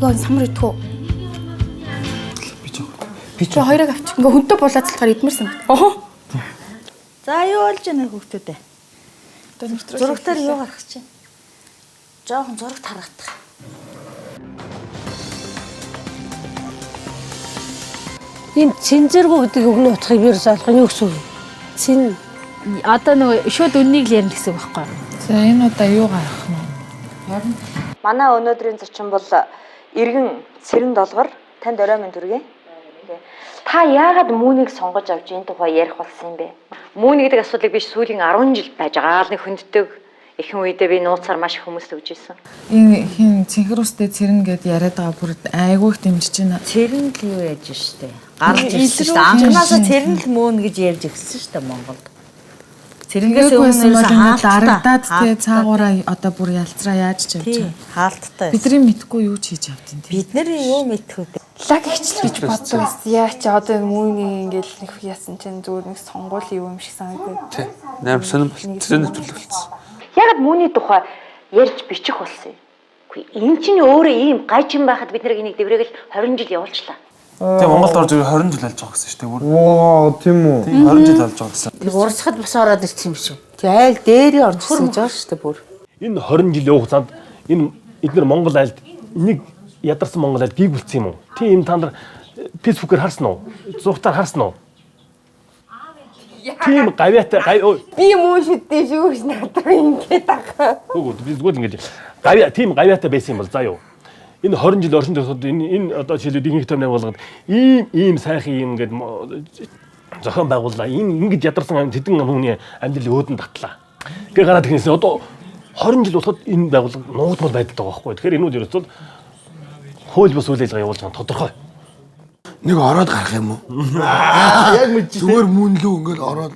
Йоо энэ самар идэх үү? Би ч. Би ч хоёрыг авч. Ингээ хүнтэй булаацлахаар идмэр санагд. Оо. За юу болж байна хүүхдүүд ээ? Зурагтаар юу гаргах чинь? Жохон зурагт харагдах. Энэ цэнзэргүү гэдэг үгний утгыг би ерөөсөө олох нь юу гэсэн үг юм? Цэн Одоо нөгөө шууд үннийг л ярина гэсэн үг байхгүй юу? За энэ удаа юу гаргах нь вэ? Манай өнөөдрийн зочин бол иргэн Цэрэн долгор танд орой минь төргий. Та яагаад үүнийг сонгож авч энэ тухай ярих болсон юм бэ? Мөн гэдэг асуудлыг би сүүлийн 10 жил байж байгаа л нэг хөнддөг. Ихэнх үедээ би нууцаар маш их хүмүүст өгч ирсэн. Энэ хин цэнхэр устэй цэрнэ гэд яриад байгаа бүр айгүй их дэмжиж байна. Цэрэн л юу яаж штэ. Гарч ирсэн штэ. Анхнаасаа цэрэн л мөөн гэж ярьж ирсэн штэ Монголд. Цэрэнгээс Тэгээгүй өмнө байсан бол ерөөсөө ингээд хаалттай. дарагдаад те цаагаараа одоо бүр ялцраа яаж ч явж Тий, байгаа. хаалттай. Бидний мэдгүй юу ч хийж авдیں те. Бид нар юу мэдэх вэ? Лаг ихчл гэж боддог байсан. Яа чи одоо энэ үүний ингээл нэг яасан чинь зүгээр нэг сонгуул юм шиг санагдаад. Тий. Амар сонирн бол тэр нэвтрүүлэг болсон. Яагаад үүний тухай ярьж бичих болсон юм? Үгүй энэ чинь өөрөө ийм гаж юм байхад бид нэг энийг дэврээгэл 20 жил явуулчлаа. Тэгээ Монголд орж ирээ 20 жил алж байгаа гэсэн шүү дээ. Бүр. Вау, тийм үү? Тийм 20 жил алж байгаа гэсэн. тэр урсгад бас ороод ирсэн юм шиг. Тэг айл дээрээ орж ирсэн гэж байгаа шүү дээ бүр. Энэ 20 жилийн хугацаанд энэ эдгээр Монгол айлд нэг ядарсан Монгол айлд гийгүүлсэн юм уу? Тийм та нар фэйсбүүкээр харсан уу? Зургатаар харсан уу? Тийм гавьяатай гав ой Би мөн шүтээ шүү гэж надад ингээд ах. үгүй би зүгээр л ингэж гавья тийм гавьяатай байсан юм бол заа юу. Энэ 20 жил оршин тогтоод энэ энэ одоо жишээлбэл ихэнх томны байгууллагад ийм ийм сайхан юм ингээд зохион байгууллаа. Энэ ингэж ядарсан тэдэн хүний амьдралын өөдөн татлаа. Ингээ гараад ирсэн одоо 20 жил болоход энэ байгууллага нуугдмал байдалтай байгаа байхгүй. Тэгэхээр энүүд ерөөсөө хууль бус үйл ажиллагаа явуулж байгаа нь тодорхой. Нэг ороод гарах юм уу? Яг мэдчихсэн. Зүгээр мөн лүү ингээл ороод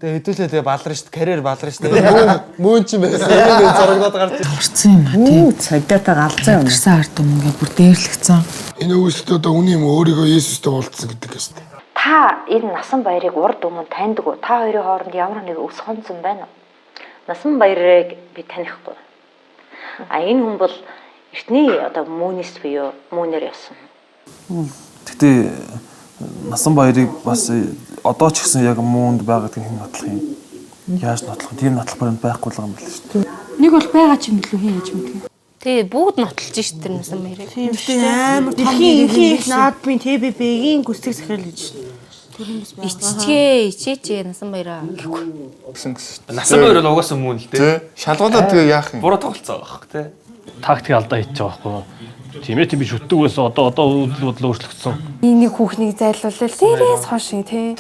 Тэгээ хэдүүлээ тэгээ баларна шүү дээ. Карьер баларна шүү дээ. Мөн ч юм байсан. Ингээд зурагнууд гарч ирсэн. Орцсон юм а тий. Цагдаатай галзуу юм. Ядарсан ард юм ингээ бүр дээрлэгцэн. энэ өгсөлтөө одоо үний юм өөрийгөө Есүстэй уулзсан гэдэг юм шүү дээ. Та энэ насан баярыг урд өмнө таньдаг уу? Та хоёрын хооронд ямар нэг өс хонцон байна уу? Насан баярыг би танихгүй. А энэ хүн бол эртний одоо мөнөөс буюу мөнөөр явсан. Гэтэ Насан баярыг бас одоо ч гэсэн яг муунд байгаа гэдгийг хэн нотлох юм? Яаж нотлох юм? Тийм нотлох баримт байхгүй л юм байна шүү дээ. Нэг бол байгаа ч юм билүү хин яаж мэдгүй. Тэгээ бүгд нотолж шít тэр насан баярыг. Тийм шүү дээ. Амар том дэлхийн их наадмын ТББ-гийн гүйцэтгэх захирал гэж шүү дээ. Иччихээ, ичээч насан баяраа гэхгүй. Гэсэн гэсэн. Насан баяр бол угаасаа мөн л Тий. дээ. Шалгуулаад тэгээ яах юм? Буруу тоглолцоо байгаа хөх тий. Тактик алдаа хийж байгаа байхгүй. Тийм ээ тийм би шүтдэг байсан. Одоо үйл бодлоо өөрчлөгдсөн. Энийг хүүхнийг зайлуулал дээрээс хойш тий.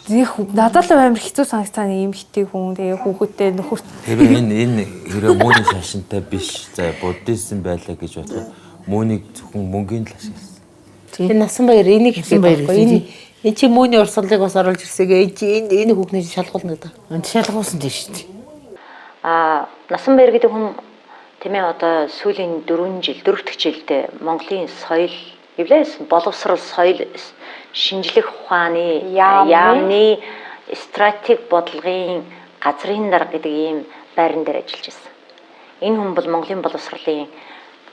Зэх надад л амар хэцүү санагцаа нэг юм хитэг хүн тэгээ хүүхэдтэй нөхөр Тэр энэ энэ хэрэг мууны шашинтай биш. За буддизм байлаа гэж бодоход муунийг зөвхөн мөнгөний л ашигласан. Тэр насан баяр энийг хэлсэн баяр байхгүй. Энэ энэ чи мөөний урсгалыг бас оруулж ирсэн. Энэ чи энэ энэ хүүхний шалгуулна гэдэг. Энд шалгуулсан тийм шүү дээ. А насан баяр гэдэг хүн тийм ээ одоо сүүлийн 4 жил, 4 дахь жилдээ Монголын соёл, эвлээс боловсрол соёл шинжлэх ухааны яамны стратеги бодлогын газрын дарга гэдэг ийм байран дээр ажиллаж байсан. Энэ хүн бол Монголын боловсролын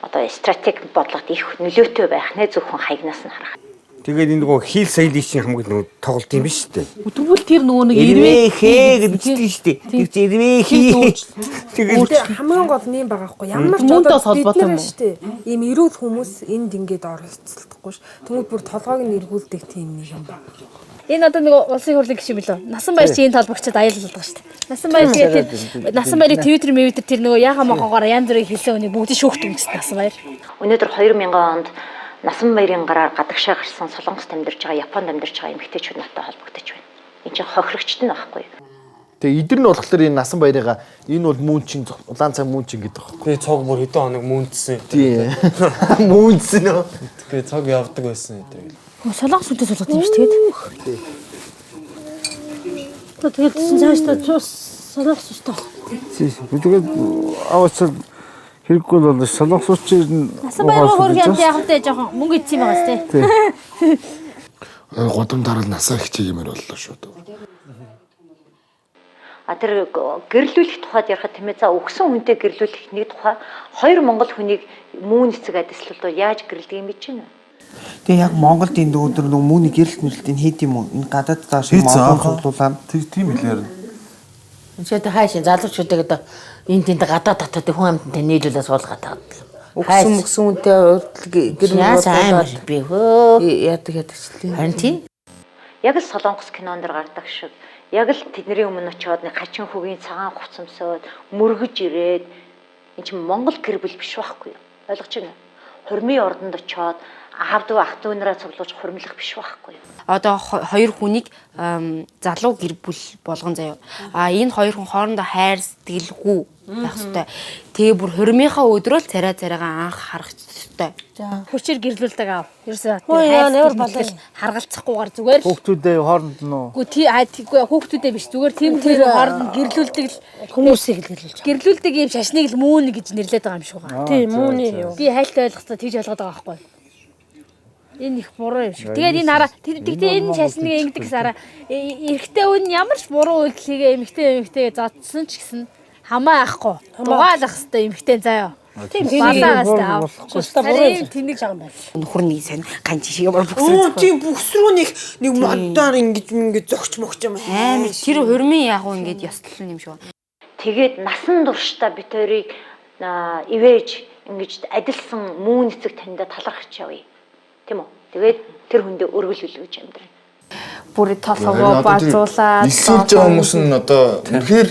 одоо стратеги бодлогод их нөлөөтэй байх нэ зөвхөн хаягнаас нь харах. Тэгээд энэ нөгөө хил соёлын чинь хамгийн нөгөө тоглолт юм биш үү? Тэгвэл тэр нөгөө нэг Ирвэ хээ гэж бичдэг шүү дээ. Тэр чинь ирвэ хээ. Тэгээд хамгийн гол нь юм байгаа хгүй ямар ч Мөнтэй одоо бас холбоотой бид нар юм уу? шүү дээ. Ийм эрүүл хүмүүс энд ингээд оролцолдохгүй ш. Тэнгүүд бүр толгойг нь эргүүлдэг тийм нэг юм байна. Энэ одоо нэг улсын хурлын гишүүн билүү? Насан баяр чи энэ талбарчид аялал болдог шүү дээ. Насан баяр тэгээд тэр Насан баярын Twitter мэвитер тэр нөгөө яга могоогоор янз бүрийн хэлсэн үнийг бүгдийг шүүхт өнгөсөн Насан баяр. Өнөөдөр 2000 онд насан баярын гараар гадагшаа гарсан Солонгост амьдарч байгаа, Японд амьдарч байгаа эмэгтэйчүүд надтай холбогдож байна. Энд чинь хохирогчт нь байхгүй юу? Тэгээ эдгээр нь болохоор энэ насан баярыгаа энэ бол мөн чин улаан цаг мөн чин гэдэг байхгүй. Би цог бүр хэдэн хоног мөнтсөн. Тий. Мөнцсөн үү? Тэгээ цог явдаг байсан энэ. Солонгос хүнтэй суулгад юм шүү тэгээд. Тэгээд цаашдаа цус солонгос устай. Тэгээд аваачаад хэрэггүй бол солонгосч нь Насан баяр хөргөн амт яг тэ жоохон мөнгө идсэн юм байгаас тий. Гудам дараал насаа хичээгэмэр боллоо шүү дээ. А тэр гэрлүүлэх тухайд ярихад тийм ээ за өгсөн хүнтэй гэрлүүлэх нэг тухай, хоёр монгол хүнийг мүүн эцэг адислуулбал яаж гэрлэдэг юм бэ чинь? Тэгээ яг Монголд энэ өдөр нөгөө мүүний гэрэлт мэрэлтийг хийд юм уу? Энэ гадаад доош Хийцэн, Монгол аахан. цуглуулаа. Тийм хэлээр. Энд хайшин залуучуудыг одоо энэ тэнд гадаа татаад хүн амьтантай нийлүүлээ суулгаад таад. Өгсөн мөксөн үнтэй урдл гэр Яаж амар би хөө. Яадаг яадаг ч лээ. Харин тийм. Яг л Солонгос кинон дэр гардаг шиг яг л тэдний өмнө очиод нэг хачин хөгийн цагаан хувц өмсөөд мөргөж ирээд энэ чинь Монгол гэр бүл биш байхгүй юу? Ойлгож байна уу? Хурмын ордонд очиод аав дүү ах дүү нараа цуглуулж хурмлах биш байхгүй юу? Одоо хоёр хүнийг залуу гэр бүл болгон заяа. А энэ хоёр хүн хоорондоо хайр сэтгэлгүй байх ёстой. Тэгээ бүр хурмынхаа өдрөө л царай царайгаа анх харах ёстой. Хүчээр гэрлүүлдэг аав. Ерөөсөө Ой, тэр яа, хайр ямар сэтгэл харгалцахгүйгээр зүгээр л Хүүхдүүдээ хооронд нь уу? Үгүй тий а тийгүй хүүхдүүдээ биш зүгээр тийм Тэр, тэр хооронд гэрлүүлдэг л хүмүүсийг л гэрлүүлж байгаа. Гэрлүүлдэг юм шашныг л мүүн гэж нэрлэдэг байгаа юм шиг байна. Тийм, үүний юу. Би хайлт ойлгоцоо тийж ойлгоод байгаа байхгүй. Энэ их буруу юм шиг. Тэгээд энэ хараа тэгтээ энэ шашныг ингэдэг гэсэн хараа эрэгтэй үн ямар ч буруу үйлдэл хийгээ эмэгтэй эмэгтэйгээ зодсон ч гэсэн хамаа ахгүй. Дугаалах хэвээр эмэгтэй заяа. Тийм, Балаагаас тэрийг аав. болохгүй. Буруу юм Харин тэнэг юм байна. Нөхөр нэг сайн ганч шиг ямар Оо тийм бүхс рүү нэг нэг модоор ингэж ингэж зогч могч юм. Амар тэр хурмын яг уу ингэж ёслол юм шиг байна. Тэгээд насан туршдаа бит хоёрыг ивэж ингэж адилсан мүүн эцэг таньда талархаж явъя. Тийм үү? Тэгээд тэр хүндээ өргөл үлгэж амьдрна. Бүр толгоо базуулаад Нисүүлж байгаа хүмүүс нь одоо үнэхээр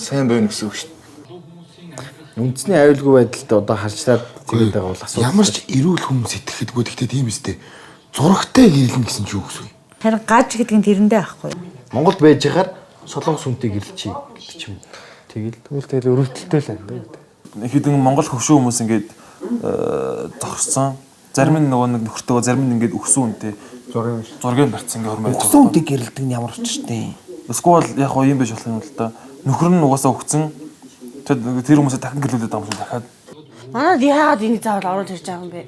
сайн байна гэсэн үг шүү дээ. Үндэсний аюулгүй байдалд одоо харьцаад тэгээд байгаа бол асуудал. Ямар ч эрүүл хүмүүс итгэхэдгүй гэхдээ тийм үстэй. Зурагтай гэрэлнэ гэсэн чи юу гэсэн юм? Харин гаж гэдэг нь тэрэндээ байхгүй юу? Монголд байж байхаар солонгос хүнтэй гэрэлчий гэдэг ч юм. Тэгэл тэгвэл тэгэл өрөвдөлттэй л байна да. Хэдэн монгол хөвшөө хүмүүс ингээд зогссон. Зарим нь нөгөө нэг нөхөртөөгөө зарим нь ингээд өгсөн үнтэй зургийг барьсан ингээд хормоо. Өгсөн үнтэй гэрэлдэг нь ямар учиртай. Эсвэл яг гоо юм биш болох юм л да. Нөхөр нь угаасаа өгцөн. Тэр хүмүүсээ дахин гэрлүүлээд байгаа юм шиг дахиад Манад яагаад энийг заавал оруулж ирж байгаа юм бэ?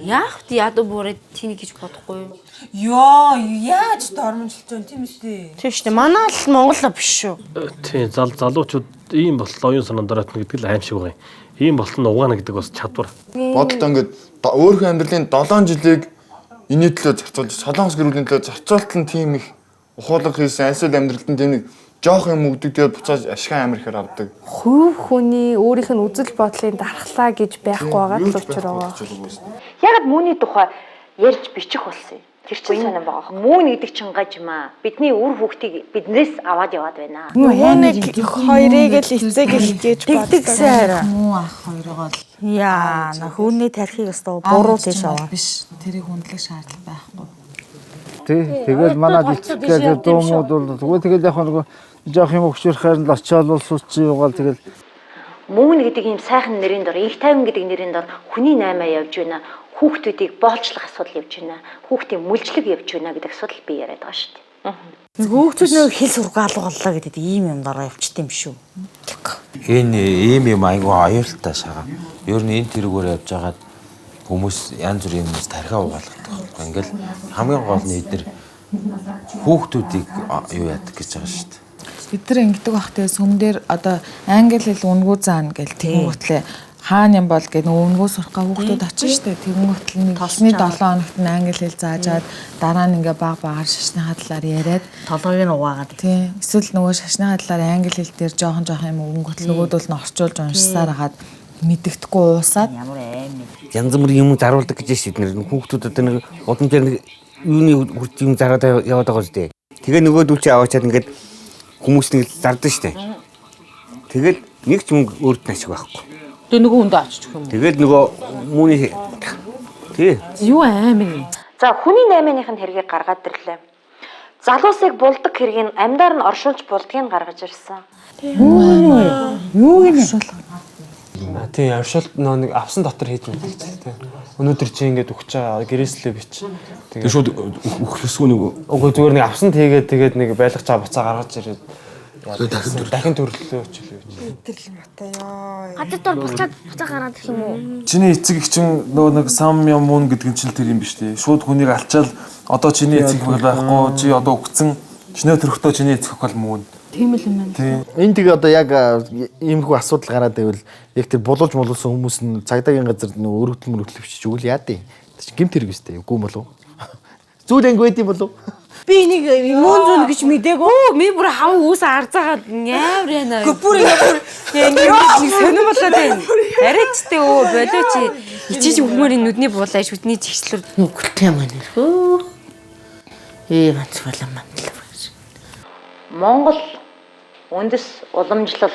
Яах вэ? Ядуу бүрээ тэнийг гэж бодохгүй юу? Йоо, яаж дормжилж байна тийм үстэй. Тийм шүү дээ. Манай л Монгол биш шүү. Тийм залуучууд ийм болтол оюун санаанд оройтно гэдэг л аим шиг байгаа юм. Ийм болтол нь угаана гэдэг бас чадвар. Бодолтой ингээд өөрийнхөө амьдралын 7 жилийг энэний төлөө зарцуулж, солонгос гэр бүлийн төлөө зарцуулалт нь тийм их ухаалаг хийсэн, альсвал амьдралд нь тийм нэг жоох юм өгдөг, тэгээд буцааж ашиг амар ихээр авдаг. Хувь хүний өөрийнх нь үзэл бодлын дархлаа гэж байхгүй байгаа л учир байгаа. Ягаад мүүний тухай ярьж бичих болсон юм? Тэр чинь сонирн байгаа. Мүүн гэдэг чинь гаж юм аа. Бидний үр хүүхдийг биднээс аваад яваад байна. Нөгөө нэг хоёрыг л эцэг их гэж боддог. Муу ах хоёроо л Яа, на хүүний тархийг өстө буруу тийш аваа. Биш, тэрийг хүндлэх шаардлага байхгүй. Тий. Тэгэл манай эцэгтэй дүүмүүд бол зүгээр тэгэл яг нэг жоох юм өгчөрхээр нь л очиод бол сууч юугаал тэгэл Мүүн гэдэг ийм сайхан нэрийн дор, инх тайван гэдэг нэрийн дор хүний наймаа явж байна. Хүүхдүүдийг боолчлох асуудал явж байна. Хүүхдийн мүлжлэг явж байна гэдэг асуудал би яриад байгаа шүү дээ. Хүүхдүүд нөгөө хэл сургаалга боллоо гэдэг ийм юм дараа явчт юм шүү. Энэ ийм юм айгүй аюултай шагаа. Ер нь энэ тэрүүгээр явж байгаад хүмүүс янз бүрийн юмс тархиа угаалгадаг. Ингээл хамгийн гол нь эдгээр хүүхдүүдийг юу яадаг гэж байгаа шүү дээ. Бид нар ингэдэг бах тэгээ сүм дээр одоо англи хэл үнгүү заана гэл тэгэнгүүтлээ хаана юм бол гэдэг нөгөө үнгүү сурах га хүүхдүүд очиж штэ тэгэнгүүтэл нэг эхний 7 хоногт нь англи хэл заажаад дараа нь ингээ баг багаар шашныхаа талаар яриад толгойг нь угаагаад тий эсвэл нөгөө шашныхаа талаар англи хэл дээр жоохон жоохон юм өгөнгөт нөгөөдөл нь орчуулж уншсаар хагаад мэддэхгүй уусаад ямар аим Янз бүрийн юм заруулдаг гэж шээ бид нар хүүхдүүд одоо нэг удам дээр нэг юуны хүрт юм зараад яваад байгаа зү. Тэгээ нөгөөдөл чи аваачаад ингээд хүмүүс нэг зардаг штэ. Тэгэл нэг ч мөнгө өөрт нь ашиг байхгүй. Тэгээ нөгөө хүндээ очиж өгөх юм уу? Тэгэл нөгөө үүний тий Юу аим юм. За хүний наймааных нь хэргийг гаргаад ирлээ. Залуусыг булдаг хэргийг амьдаар нь оршуулж булдгийг гаргаж ирсэн. Юу гинэ? А тийм оршуулт нөө нэг авсан дотор хийж мэддэг ч тийм. Өнөөдөр чи ингээд өгч байгаа гэрээслээ бич. Тэгээ шууд өгөх нэг Үгүй зүгээр нэг авсан тэгээд тэгээд нэг байлгаж байгаа буцаа гаргаж ирээд дахин төрлөө өчлөө. Тэр матай ёо. Гадар дор буцаад буцаа гараад ирэх юм уу? Чиний эцэг их чинь нөгөө нэг сам юм мөн гэдэг нь чинь тэр юм биш тий. Шууд хүнийг алчаал одоо чиний эцэг их байхгүй чи одоо өгцөн. Чинээ төрөхдөө чиний эцэг бол мөн. Тийм л юм байна. Энэ тэгээ одоо яг иймэрхүү асуудал гараад байвал яг тэр булуулж мулуулсан хүмүүс нь цагдаагийн газар нөө өргөдөл мөргөдөл бичиж өгвөл яа дий. Тэр чинь гэмт хэрэг өстэй үгүй юм болов уу? Зүйл анги байд юм болов уу? Би энийг мөн зүүн гэж мдээгүй. Би бүр хав үүс арзаагаад амар яана. Үгүй бүр ингээ бүр ингээ нэг сонирн болоод байна. Арай ч тэ өө болоо чи ичиж өгмөр энэ нүдний буулаа шүдний чигчлэр нүгэлтэй маань хөө. Ээ ганц болон мандлаа. Монгол үндэс уламжлал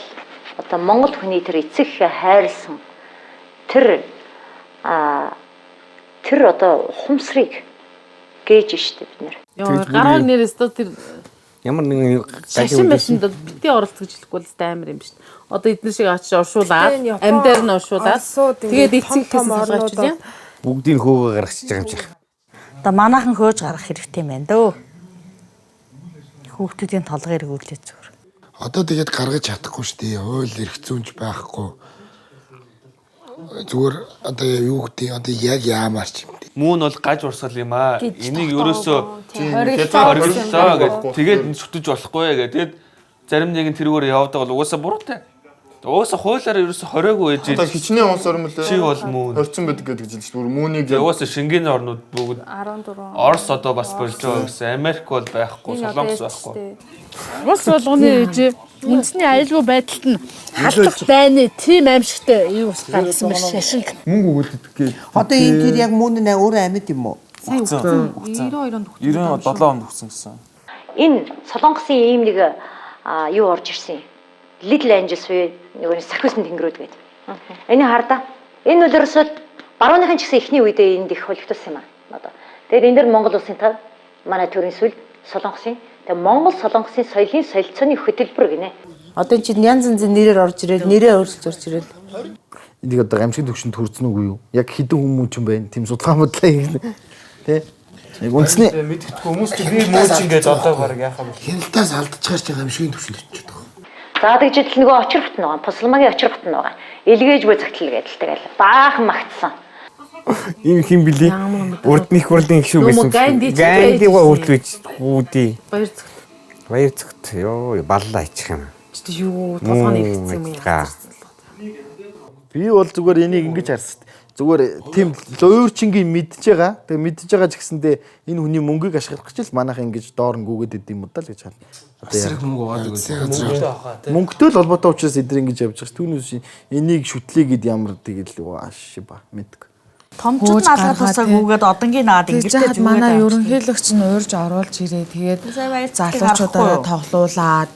одоо монгол хүний тэр эцэг ихээ хайрлсан тэр тэр одоо ухамсарыг гээж штэ бид нэр. Йоо гарааг нэрээс доо тэр ямар нэгэн шашин машинд бол бити оролцож хэлэхгүй л зтэй амар юм биш. Одоо эдгээр шиг очиж оршуулад амьдаар нь оршуулад тэгээд эцэг ихээс салгаач юм. Бүгдийг хөөгөө гаргачихж байгаа юм шиг. Одоо манайхан хөөж гаргах хэрэгтэй юм байна дөө. Хүүхдүүдийн толгой эргүүлээ зүгээр. Одоо тэгээд гаргаж чадахгүй шүү дээ. Хууль эрх зүйнч байхгүй. Зүгээр одоо юу гэдэг одоо яг яамаар ч юм. Мөн бол гаж урсгал юм аа. Гэж Энийг ерөөсөө хоригдлоо хоригдлоо гэж тэгээд шүтэж болохгүй гэж. Тэгээд зарим нэг нь тэрүүгээр явдаг бол угаасаа буруутай. Угаасаа хуулиар ерөөсөө хориогүй ээж. Одоо хичнээн улс орн мөлөө. Чи бол мөн. Хорцсон байдаг гэдэг жил шүү дээ. Үүнийг угаасаа Шенген орнууд бүгд 14. Орос одоо бас болж байгаа гэсэн. Америк бол байхгүй, Солонгос байхгүй. Улс болгоны ээжээ үндэсний аюулгүй байдалд нь халдах дайны тийм аимшигтай юу ус гаргасан байх шашин. Мөнгө өгөөд гэж. Одоо энэ тэр яг мөн нь өөрөө амьд юм уу? Сая үгцэн. 92 онд 97 онд өгсөн гэсэн. Энэ Солонгосын ийм нэг юу орж ирсэн юм. Little Angels буюу нөгөө сахиусан тэнгэрүүд гэдэг. Энийг хардаа. Энэ бол ерөөсөө барууныхан ч гэсэн эхний үедээ энд их холигдсон юм аа. Одоо. Тэгээд энэ дэр Монгол улсын тав манай төрийн сүл Солонгосын. Тэгээд Монгол Солонгосын соёлын солилцооны хөтөлбөр гинэ. Одоо чинь янз янзын нэрээр орж ирэл, нэрээ өөрчилж орж ирэл. Энийг одоо гамшигын төвшөнд хүрсэн үгүй юу? Яг хэдэн хүмүүс ч юм байна. Тийм судалгаа модлаа хийх. Тэ? Яг үндэсний мэддэхгүй хүмүүс чи би мөн чинь гэж одоо баг яхаа бэ? Хяналтаас алдчихаар чи гамшигын төвшөнд очиод байгаа. За тэгжэл нөгөө очир бат нөгөө пусалмагийн очир бат нөгөө илгээж буй загтал гэдэл тэгэл баахан магтсан. Ийм хин били урдны их хурлын гишүүн байсан. Гандигаа урд гэж хүүдий. Баяр зүгт. Баяр зүгт. Йоо баллаа ичих юм. Чи юу толгойн нэгцсэн юм яа. Би бол зүгээр энийг ингэж харсан. Зүгээр тийм луйварчингийн мэдж байгаа. Тэгээ мэдж байгаа ч гэсэндээ энэ хүний мөнгийг ашиглах гэж л манайх ингэж доор нь гүгээд идэм юм даа л гэж хал. Асар их мөнгө угаадаг үү? Мөнгөтэй л холбоотой учраас эдгээр ингэж явж байгаа. Түүнээс энийг шүтлээ гэд ямар тэгэл ааш ба мэдгүй. Томчууд нь алгаа тусаа гүгээд одонгийн наад ингэж ингэртэй манай ерөнхийлөгч нь урьж оруулж ирээ. Тэгээд залуучуудаараа тоглуулад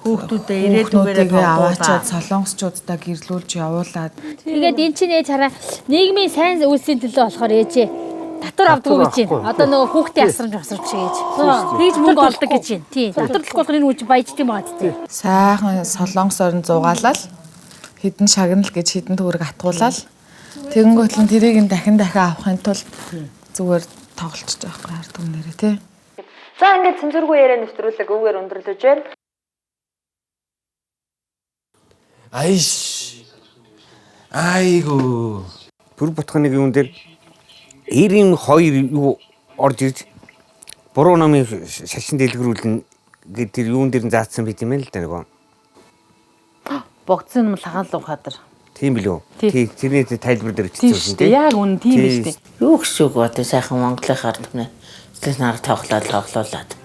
хүүхдүүдээ ирээдүгээрээ аваачаад солонгосчуудаа гэрлүүлж явуулаад. Тэгээд эн чинь ээж хараа нийгмийн сайн үйлсийн төлөө болохоор ээжээ татвар авдаггүй гэж байна. Одоо нөгөө хүүхдийн асрамж асрамж шиг ээж. Тэгж мөнгө олдог гэж байна. Тийм. Татвар төлөхгүй болохоор энэ үуч баяжд юм байгаа тийм. Сайхан солонгос орон зугаалал хэдэн шагнал гэж хэдэн төгрөг атгуулаад тэгэнгүүт нь тэрийг нь дахин дахин авахын тулд зүгээр тоглолцож байгаа байхгүй ард түмнэрээ тий. За ингээд цэнзүргүй яриа нэвтрүүлэг өвгээр өндөрлөж байна. Айш. Айгу. Бүр ботхоныг юун дээр 92 юу орж ирж буруу намын шашин дэлгэрүүлнэ гэдэг тэр юун дээр нь заасан байт юм л да нөгөө. Богцсон юм лагаан луу хатар. Тийм билүү? Тий, тэрний тайлбар дээр бичсэн тийм. Яг үнэн тийм биш үү? Юу гэсэн үг одоо сайхан Монголын ард түмнээ. Тэс нар тоглоод тоглуулад.